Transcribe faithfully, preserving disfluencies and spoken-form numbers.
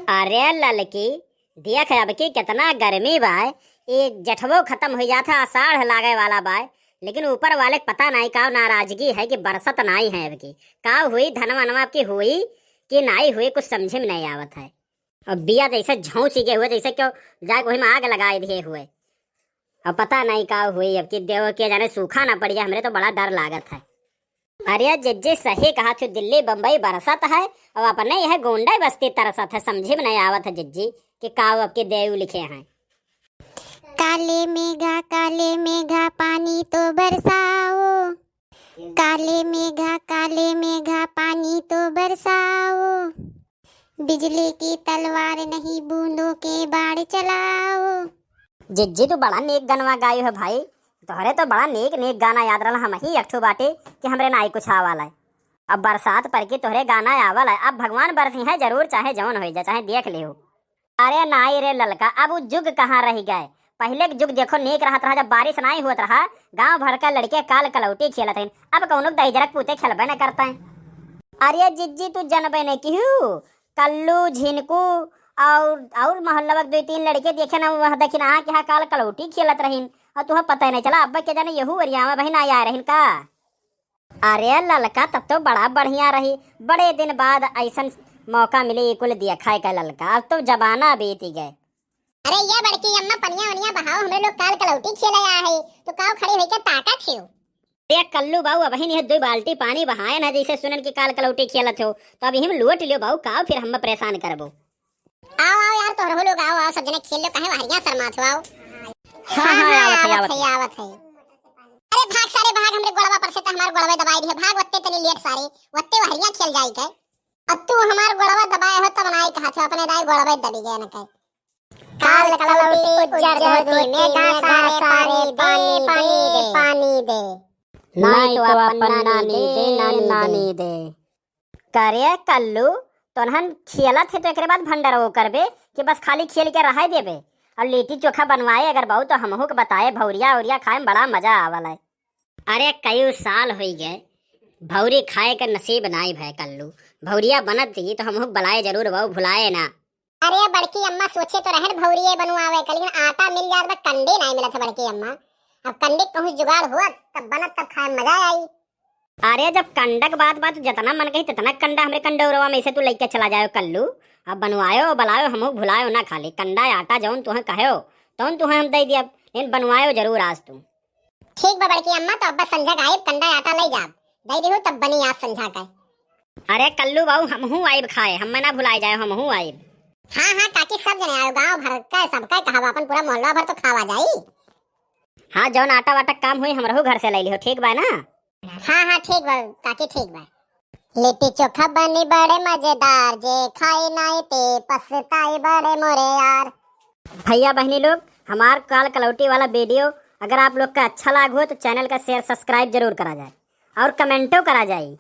अरे ललकी, देख अब की कितना गर्मी बाय, ई जेठवो खतम होइ जात है, आषाढ़ लागे वाला बाय, लेकिन ऊपर वाले के पता नाई का नाराजगी है कि बरसत नाई है अब की। का हुई, धनवा वनवा अब की हुई कि नाई हुई, कुछ समझे में नाई आवत है। अब बिया जैसे झौंसी गए हुए, जैसे क्यों जाके वही में आग लगाए दिए हुए। अब पता नाई का हुई, अब की देव के जाने सूखा ना पड़ जाए, हमरे तो बड़ा डर लागत है। अरे जिज्जी, सही कहा तू, दिल्ली बम्बई बरसत है और अपने यह गोंडे बस्ती तरसत है। समझे में नहीं आवत है जिज्जी कि काव अब के देव लिखे हैं। काले मेघा, काले मेघा, पानी तो बरसाओ। काले मेघा, काले मेघा, पानी तो बरसाओ। बिजली की तलवार नहीं, बूंदों के बाण चलाओ। जिज्जी, तू बड़ा नेक गनवा गायो है भाई, तोहरे तो बड़ा नेक नेक गाना याद रहल। हम ही एक ठो बाटे कि हमरे नाई कुछ आवाला है। अब बरसात पर की तोहरे गाना आवल है, अब भगवान बरसी है जरूर, चाहे जौन होइ जा, चाहे देख लियो। अरे नाई रे ललका, अब उ जुग कहाँ रहि गए? पहिले के जुग देखो नेक रहत रहा, जब बारिश नाई होत रहा, गांव भर का लड़के काल कलौटी खेलत रहिन। अब कौनो दहिजरक पूते खेलबे न करते हैं। अरे जिज्जी, तू जनबे नहीं किहू, कल्लू, झिनकू और, और मोहल्ला के दो तीन लड़के देखे ना, वहाँ देखिन, अहाँ के यहाँ काल कलौटी खेलत रहिन और तुहा पता ही नहीं चला। अब के जाने यहू वरिया में बहिन आया रहिन का? अरे ललका, तब तो बड़ा बढ़िया रही, बड़े दिन बाद ऐसन मौका मिली, ई कुल दिया खाए का ललका, अब तो जमाना बीत गए। अरे ये बड़की अम्मा, पनिया वनिया बहाओ, हमरे लोग काल कलौटी खेले आ है, तो काव खड़ी होइके ताकत हियो? ए कल्लू बाऊ, अबहिन यह दुई बाल्टी पानी बहाए ना, जैसे सुनन की काल कलौटी खेलत हो, तो अब इही में लोट लियो बाऊ, काव फिर हम परेशान करबो। आओ, आओ यार, तोहरो लोग आओ, आओ, सब जने खेल लो, काहे वहरिया शर्मात हो, आओ। हाँ, हाँ, आवत है, आवत है, आवत है। आवत है। अरे भाग सारे भाग, हमरे गोड़वा पर से तो हमार गोड़वा दबाई दिए, भाग वत्ते तनी लेट सारे, वत्ते वहरिया खेल जाई के। अब तू हमार गोड़वा दबाए हो तब नाई कहा थे, अपने दाई गोड़वा दबी गए न कहे। काल कलौटी उज्जर धोती में गा सारे पानी दे, पानी दे। नाई तो अपन नानी दे, नानी दे। करे कल्लू, तोनहन खेलत है तो एकरे बाद भंडरवो करबे कि बस खाली खेल के रहाई देबे? और लिट्टी चोखा बनवाए अगर बाऊ तो हमहू के बताए, भौरिया औरिया खाए में बड़ा मजा आवल है। अरे कई साल होई गए, भौरी खाए के नसीब नाई भय कल्लू। भौरिया बनत ही तो हमहू के बुलाए जरूर बाऊ, भुलाए ना। अरे बड़की अम्मा सोचे तो रहन भौरिये बनवावे के, लेकिन आटा मिल जात बा, कंडी नाई मिलत है बड़की अम्मा। अब कंडी के कहूँ जुगाड़ हुआ तब बनत, तब खाए में मजा आई। अरे जब कंडक बात बात जितना मन कही तितना कंडा हमरे कंडौरवा में से तू लइके चला जायो कल्लू। अब बनवायो बलायो हमहू भुलायो ना, खाली कंडा आटा जौन तुहे कहो तौन तुहे हम दे दियब, लेकिन बनवायो जरूर आज तू। ठीक बा बड़की अम्मा, तो अब्बा संझा के आइब, कंडा आटा ले जाब, दे दिहू तब बनी आज संझा के। अरे कल्लू बाऊ, हमहू आइब खाए, हमें ना भुलाए जाए, हमहू आइब। हाँ हाँ काकी, सब जने आयो, गांव भर का सबका कहब, अपन पूरा मोहल्ला भर तो खावा जाई। हाँ, जौन आटा वाटा काम होई हमरहू घर से ले लिहो, ठीक बा ना? हाँ हाँ ठीक बा काकी, ठीक बा। लिट्टी चोखा बनी बड़े मजेदार, जे खाए नाई ते पछताए बड़े मोरे यार। भैया बहनी लोग, हमार काल कलौटी वाला वीडियो अगर आप लोग का अच्छा लाग हो तो चैनल का शेयर सब्सक्राइब जरूर करा जाए और कमेंटो करा जाए।